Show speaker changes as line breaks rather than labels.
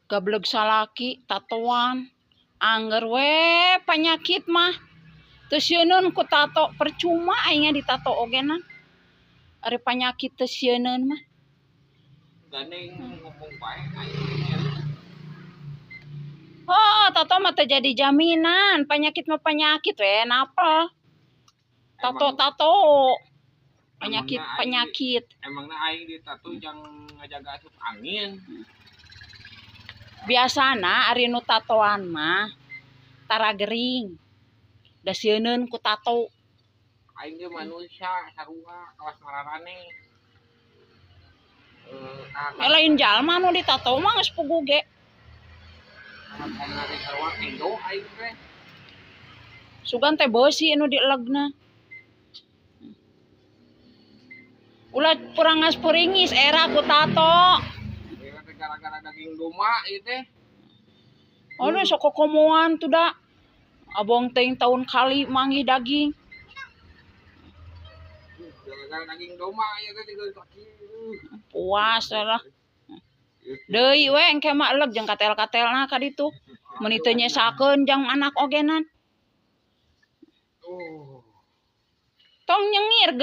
Gableg salaki tatoan. Angger we panyakit mah. Teu sieuneun ku tato, percuma aing ditato oge na. Ari panyakit teu sieuneun mah.
Gandeng ngomong bae aing.
Oh, tato mah teu jadi jaminan. Panyakit mah panyakit we, napel. Tato-tato. Penyakit penyakit.
Emangna aing ditato jang ngajaga asup angin?
Biasana ari nu tatoan mah tara gering. Da sieuneun ku tato.
Aing ge manusia sarua kawas mararaneh. Eh,
Eh, lain jalma nu ditato mah, geus puguh ge.
Karena sarua kendo aing teh.
Sugan teh beusi nu dielegna. Ulah purangas puringis era ku tato.
Ieu teh gara-gara daging domba ieu teh.
Oh, sok kokomoan tuh da. Abong teuing tahun kali manggih daging.
Gara-gara daging domba ieu teh tinggal kaki.
Puas lah. Deui we engke mah eleg jeung katel-katelna ka ditu. Meuni teu nyesakeun jang anak ogenan.
Oh.
Tong nyengir.